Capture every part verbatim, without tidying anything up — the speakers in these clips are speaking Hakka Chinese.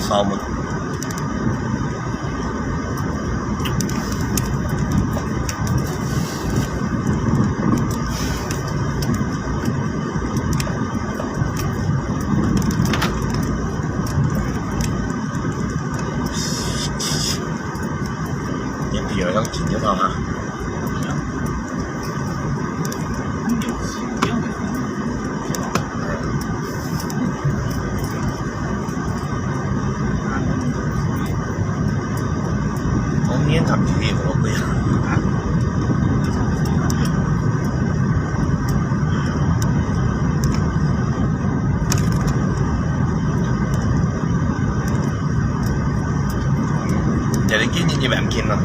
燒嘛。你比较要紧就好哈。 Jadi kini ni bangkin lah.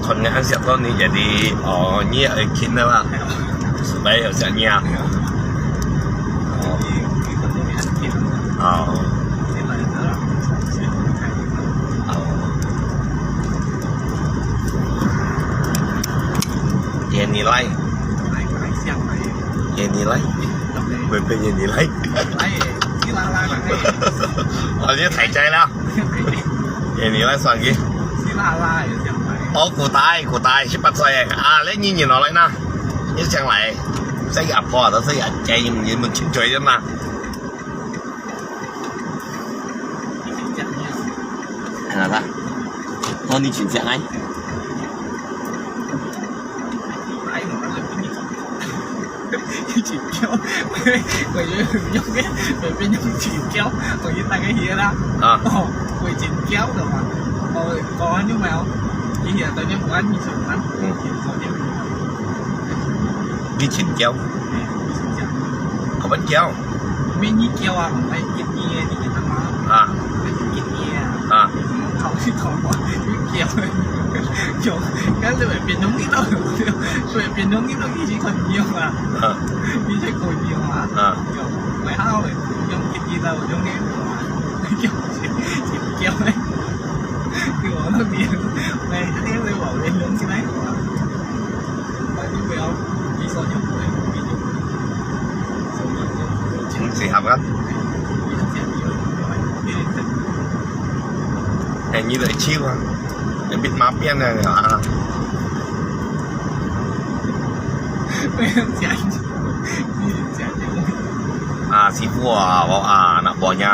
Kon ngan siap kon ni jadi, oh, ni ai kin lah. Supaya siap ni ah. Oh. Oh. Oh. Yang ni lai. Yang ni lai. Bebe yang ni lai. Oh, ni thai chai lah. Yang ni lai suan ki. Oh, 古代，古代，十八歲啊，你你你來呢？你上來，這阿婆都這阿姐，你們親嘴的嘛？ Kenapa? Oh, ni cincang ai. Cincang. 我覺得用个，隨便用cincang，我就大概曉啦。啊。哦，會cincang的嘛。哦，講完就沒有，你現在當然不按你說嘛。嗯。你cincang。你cincang。 Kapan kiau? Meni kiau ah, mai kit ni, ni kit ma. Ah. Mai kit ni ah. Ah. Kau si kau ma, ni kiau. Kiau, kan le bin nong ni tau. Le bin nong ni tau ni si kon kiau ah. Ah. Ni si kon kiau ah. Ah. Kiau. Mai hao le, yong kit ni tau, yong ni. Kiau, kiau. Kiau, ni. Mai, ni le wa, le yong si mai. 挺适合个。哎，你來笑啊，你別馬變了啊。啊，師傅啊，我啊，anak buahnya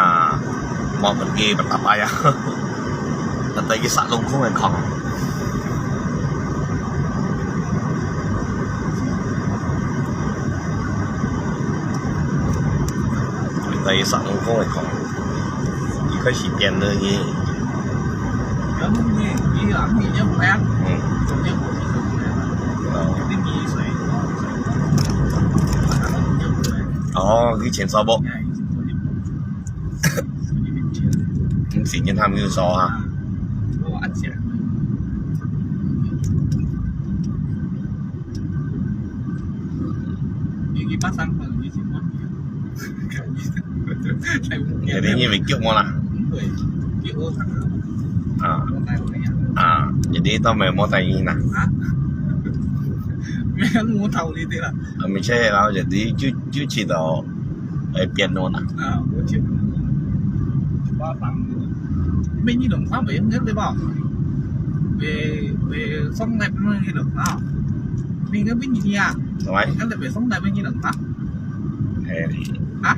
mau pergi bertapai ya. Kata kisah lungkung yang kong. 在上空个空，一開始變了呢。嗯。哦。哦，以前沙漠。 毋係，佢兜有鎖啊。Jadi你會叫我啦？啊，啊，jadi都無無帶你啦。啊？無道理的啦。啊，毋係啦，jadi就就去到 會變咯啦。啊，我去。八方。每日兩三杯，那對吧？每每上来每日兩三，每个每日啊。什麼？那得每上来每日兩三。哎。啊？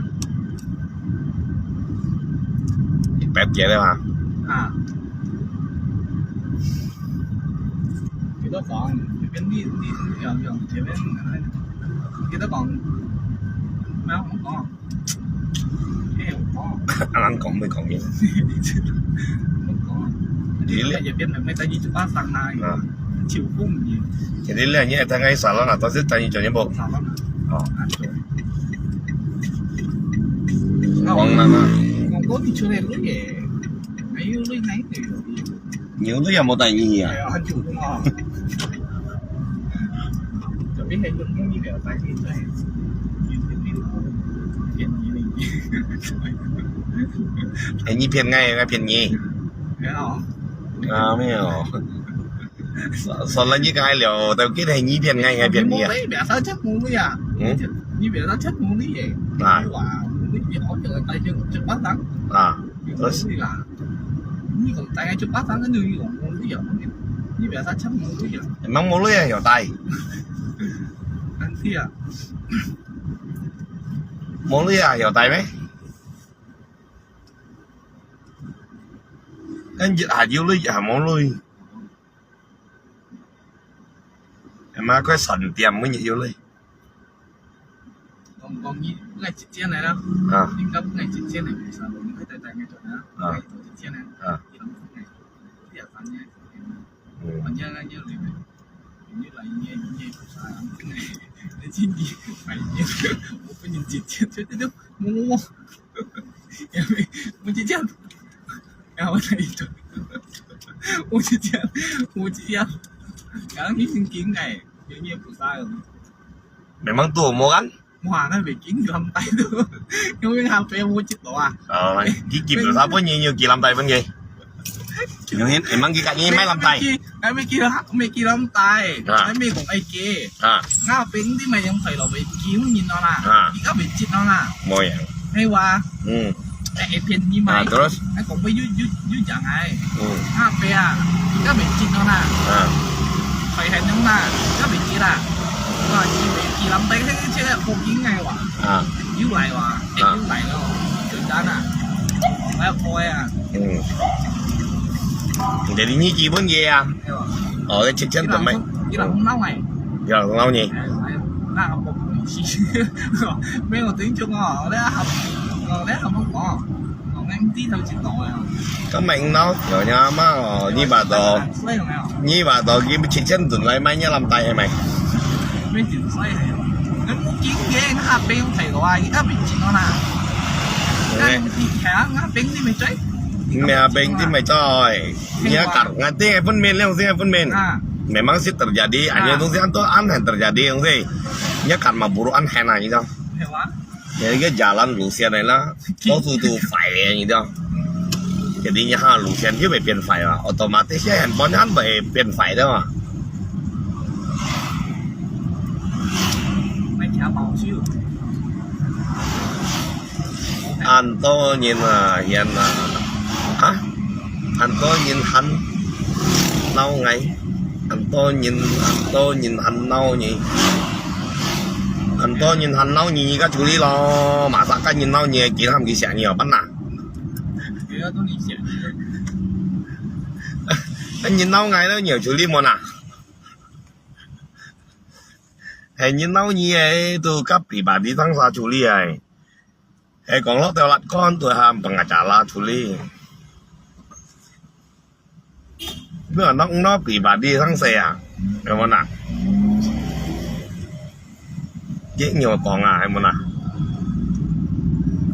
一百节了嘛。啊。 佢都講，前面你你你用用前面，佢都講，咩啊？我講，咩啊？我講，阿蘭講咩講嘢？我講，你這邊咩？但係一百三啊，啊，秋風嘅。其實你你係等下沙龍啊，到時等你做嘢冇？沙龍啊。哦。講啦嘛。講講你出來累耶，還有累還有。 牛都有冇帶你啊？哎呀，很久了啊。這邊還有東西沒有帶你在？便宜的。便宜便宜，那便宜。沒有。啊，没有。算，算了，你刚才聊，都给他一遍，俺一遍你啊。你biasa chat無鐳啊？嗯？你biasa chat無鐳耶？啊。你話無鐳，你好像戴隻，隻巴掌。啊。你無鐳啊？你講戴隻巴掌，跟住你講無鐳啊？你biasa chat無鐳啊？Emang無鐳啊，有戴。Nanti啊。無鐳啊，有戴咩？ 跟一下有鐳，一下無鐳。Emang佢三點每日有鐳。講，講你，你係直接來啦。啊。應該不係直接來，不是啊，我們會帶帶那種啊，啊。直接來。啊。嗯。 Memang tu, mo kan? Wah，該袂緊，佢暗帶到，因為下背有一度啊。哦，佢寄菩薩分你，又寄藍帶分佢。因為，emang佢家己買藍帶。還沒寄，還沒寄藍帶，啊。還沒講愛寄。啊。下背你買兩塊咯，袂寄分人咯啦。啊。佢个袂接咯啦。無呀。係哇。嗯。哎，會騙你買。啊，terus？哎，講會有，有，有講哎。嗯。下背啊，佢个袂接咯啦。啊。快還能啦，佢个袂接啦。哇，佢袂寄藍帶，這個，這個好緊哎哇。 啊。又來哇，啊。又來咯，簡單啊，我要開啊。嗯。Jadi你基本嘢啊？係哇。哦，你七千多咩？佢人，佢人鬧哎。佢人鬧你？哎，哎，那我不會去。沒有聽眾哦，我在喊，我在喊我講。 Kau main nau, nyonya mah, oh, ni ba to. Ni ba to, gi cicen tun lai mai nya lam tai mai. Mẹ beng ti mai choi. Nya kar, ngai ti ngai phun men, liang si ngai phun men. Memang sih terjadi, hanya tu si anto aneh terjadi, yang si. Nya kar mah buru aneh na, gitu. 有一個jalan路線來啦，高速都壞个，你知道？Jadi你哈路線又會變壞啊，otomatis handphone還會變壞个嘛。恁多人啊，現啊，哈？ Anto nyin han nau ngai. Anto nyin, anto nyin han nau nyi. Anto nyin han nau nyi ka chuli lo. Masa ka nyin nau nyi ki ham ki sia nyi ban na. Nyin nau ngai lo nyi chuli mo na. Hai nyin nau nyi ai tu ka pribadi tang sa chuli ai. Hai kong lo teo lat kon tu ham pengacara chuli. Bữa nó cũng nói pribadi sang xe à? Em muốn à? Dễ nhiều con à, em muốn à?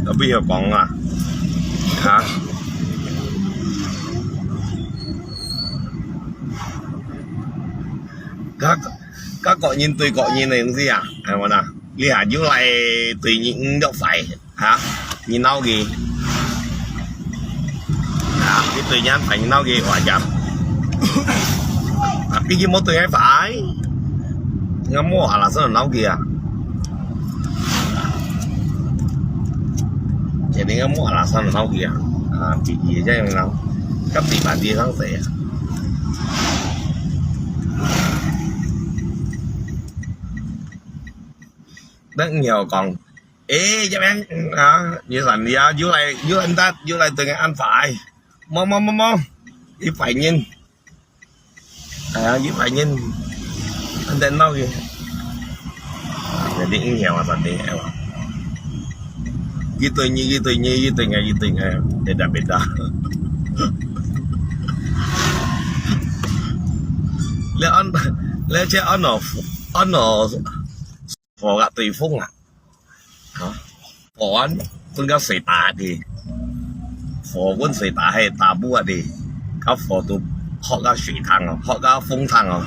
Có bây giờ con à? Hả? Các, các gọi nhìn tôi gọi nhìn này không gì à? Em muốn à? Lý hả, dữ lại tùy nhìn được phải. Hả? Nyi nau kì. Hả? Cái tùy nhắn phải nyi nau kì, ủa chậm. Tapi ki motor ngai phải. Ngai mua hả là sao nau kì à? Jadi ngai mua hả là sao nau kì à? À, bị gì chứ nau. Cấp đi bà đi thắng tệ. Rất nhiều còn. Ê, chào em. À, như là đi, à, dưới đây, dưới đây ta, dưới đây từ ngày anh phải. Mau, mau, mau, mau. Đi phải nhìn. À, dưới phải nhìn. Anh tên đâu kìa? Jadi ini ya, Mas Andi, ya. Gitu, nyi, gitu, nyi, gitu, nggak gitu, nggak. Beda, beda. Lê ăn, lê che ăn ở, ăn ở, phò gạ tùy phung à. Hả? Phò ăn, phun gạ sui ta đi. Phò phun sui ta hay ta bua đi. Gạ phò tu, hot gạ sui thang à, hot gạ phung thang à.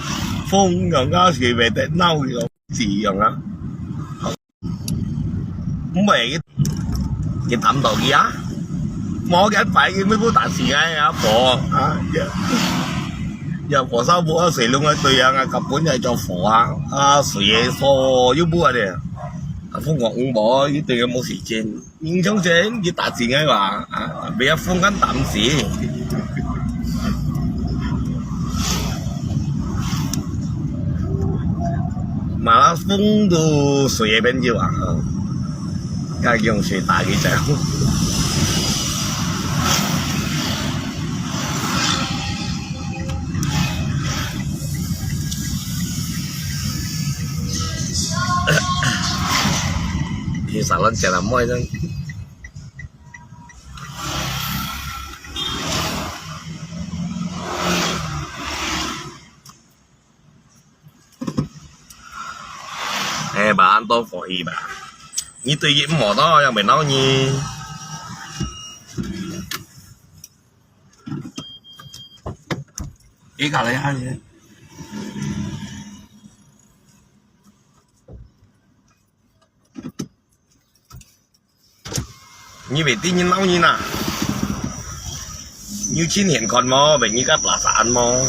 Phung gạ gạ sui về tết nau gì à. Chỉ yong à. Không phải cái, cái tắm tàu kia. 無个擺个，要不打死个阿婆啊，也也火燒不二水龍个對啊，啊，根本就做火啊，啊，水个所有不啊的，啊，風光無，一定要無時間，影響先去打死个吧，啊，不要風干打死。馬拉松都水个朋友啊，啊，用水打一下。其實咱食了妹呢，哎，把安到火一吧。你對一摸到，要没闹你。你搞了一下你。你會知人鬧人啊？你有親眼看無？被人家placaan無？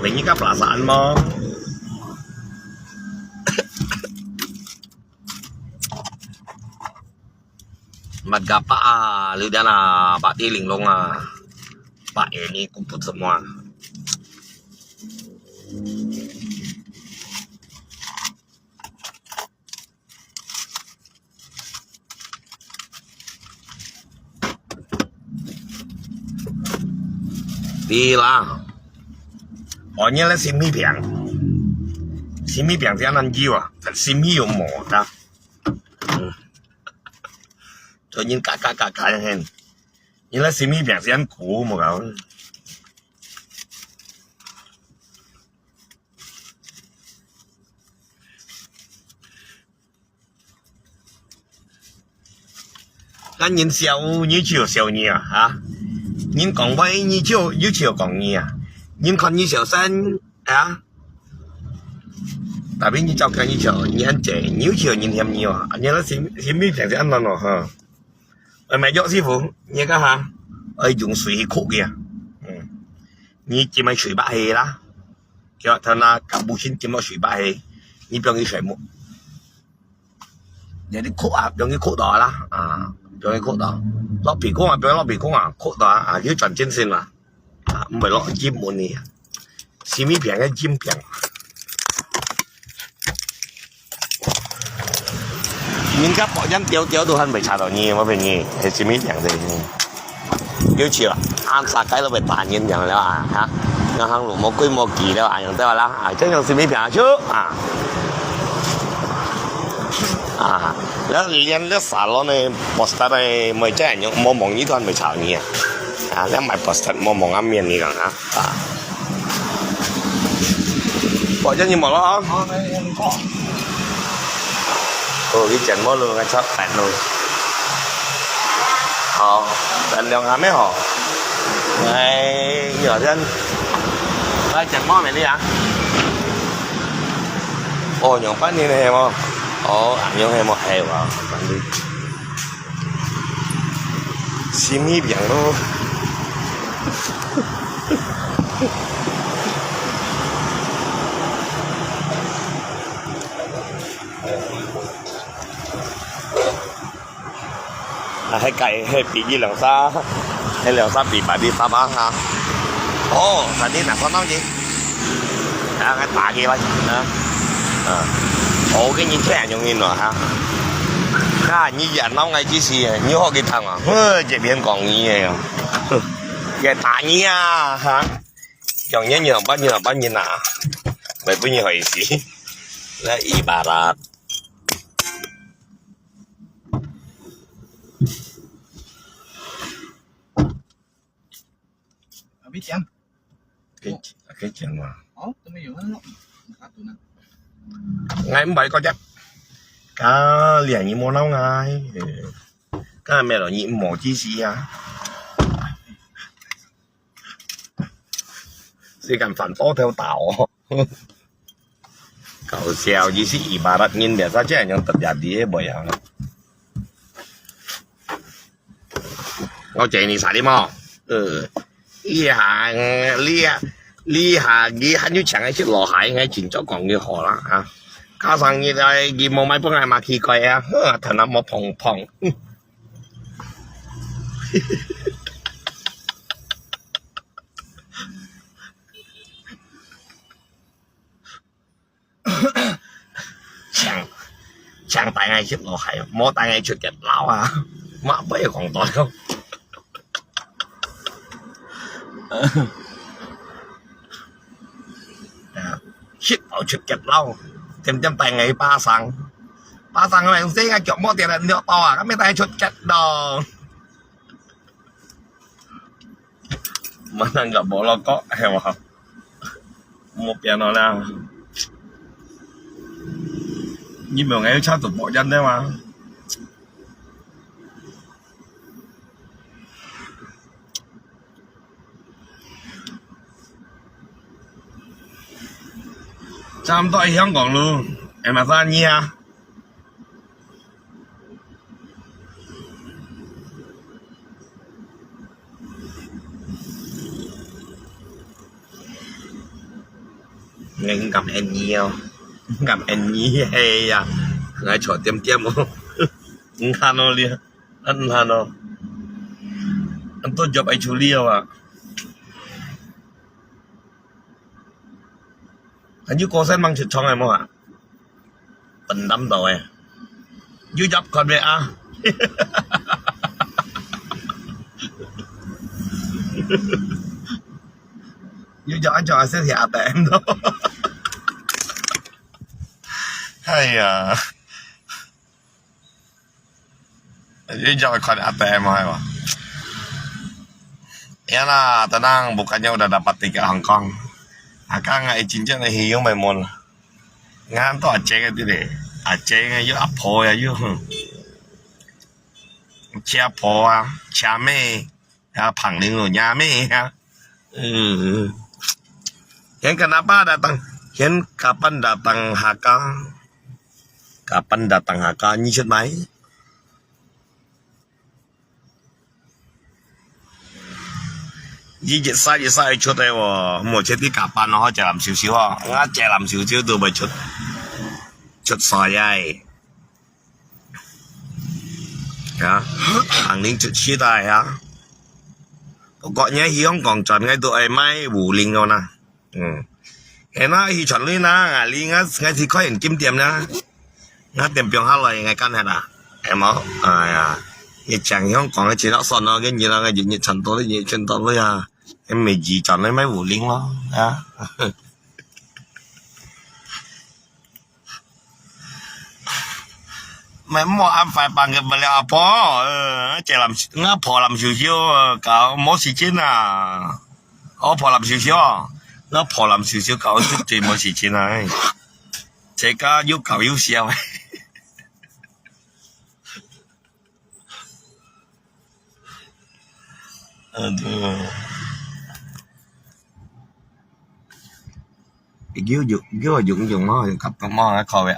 被人家placaan無？Mat gapa ah, liu dian ah, pati linglong ah, pa ini kumput semua. Di lah. Oh, ini lah simi piang. Simi piang siapa nan jiwa? Simi yo mo ta. Hmm. Cho nyin kaka kaka hen. Ini lah simi piang siapa ku mo kau. 該人笑你就笑你啊，哈！人講話你就，你就講你啊，人看你笑聲啊，tapi你照看你笑，你很正，你就笑人嫌你啊，你那心，心里想想安咯哈。哎，買藥師傅，你看哈，哎，用水去熝佢啊，嗯，你浸喺水巴去啦，叫佢那甲不清浸落水巴去，你不要去水木。 你熝啊，放佢熝到啦，啊，放佢熝到，落鼻公啊，放佢落鼻公啊，熝到啊，啊，佢轉精神啦，啊，毋會落陰門呢，心一病个陰病。人家保險吊吊都還袂查到你，我問你，係心一病个。 有趣啊，恁樣个都會打人樣了啊，哈，銀行路無規無矩了啊，樣對啦，啊，這樣是沒辦法啊，啊，那連那沙龍呢，poster呢，每隻人用，無望你團袂炒你啊，啊，那買 poster 無望啊面你講啊，啊，我叫你無了啊。 哦，佢剪毛咯，𠊎插白咯。好，等兩下咩吼？哎，有人來剪毛咩你啊？哦，用半年个係無？哦，用係無？係哇，半年。心一病咯。 啊，該个，該比一兩三，該兩三比百分之三啊，哈。哦，tadi nak kono je. Ah, 該打佢來，啊，啊。哦，跟你聽用人咯，哈。那你也鬧𠊎之時，你好佢聽啊，呵，這邊講你个啊，哼，也打你啊，哈。 講人人半日啊，半日啊，袂分你好意思。那ibarat。Habis jam? 可以，可以講嘛？哦，都沒有，那那卡住呢。𠊎毋係講只，啊，兩日無鬧𠊎，呃，今日落雨無之時啊。 時間煩到頭大哦。搞笑，意思Ibarat人biasa，這樣特別的，無樣。我建議你啥的嘛？呃，你下，你下，你下，你還有錢个去落海，應該真正講佢好啦啊！加上你來，你無買本來嘛奇怪啊，哼，頭那麼碰碰。 請，請帶𠊎去落海，莫帶𠊎出街尞啊！莫，莫講多了。啊，食飽出街尞，點點帶𠊎去巴生。巴生个人，這个腳莫跌了，你要到啊，𠊎沒帶出街尞。 Mana nggak bolong kok, hewa. Mau piano lah. Ini mau ngai cha tu pok jan deh ma. 差不多去香港咯，係咪生意啊？ 你敢恁樣哦？你敢恁樣係呀？來坐點點哦。你看哦，你，你看哦。你都做愛處理哦啊。還有高山望出窗个無啊？ 分擔到誒。You job看咩啊？You job安全係寫A T M咯。哎呀！ 你就看A T M係無？Ya lah, tenang, bukannya udah dapat tiket Hong Kong. Akang ngai cincin na hiyong mai mon. Ngan to aceng itu deh. Aceng yuk apo ya yuk. Cia po ah, cia me. Ya, Pangling lo, nya me ya. Hmm. Yan kenapa datang? Yan kapan datang Hakka? Kapan datang Hakka? 你出沒？你一煞一煞出个哦，無出去加班哦，遮淋燒燒哦，𠊎遮淋燒燒都會出，出事个。 啊，行人出去大啊。不過你去香港轉，𠊎都愛買五零哦呐。嗯，係啦，去轉去啦，𠊎，𠊎，𠊎去看現金店啦。𠊎店放下來，𠊎揀下啦，係無？哎呀，你講香港个錢落算咯，跟你那個日日賺到的，日日賺到的呀，還沒幾轉來買五零咯，啊。 Memang安排banget beli apa? Eh, cakap lam, ngapa lam susu kau mau sicin ah? Oh, apa lam susu? Ngapa lam susu kau tu cuma sicin ah? Cakap yuk kau yuk siapa? Aduh. Giu giu giu giu giu mau kapag mau kau ya.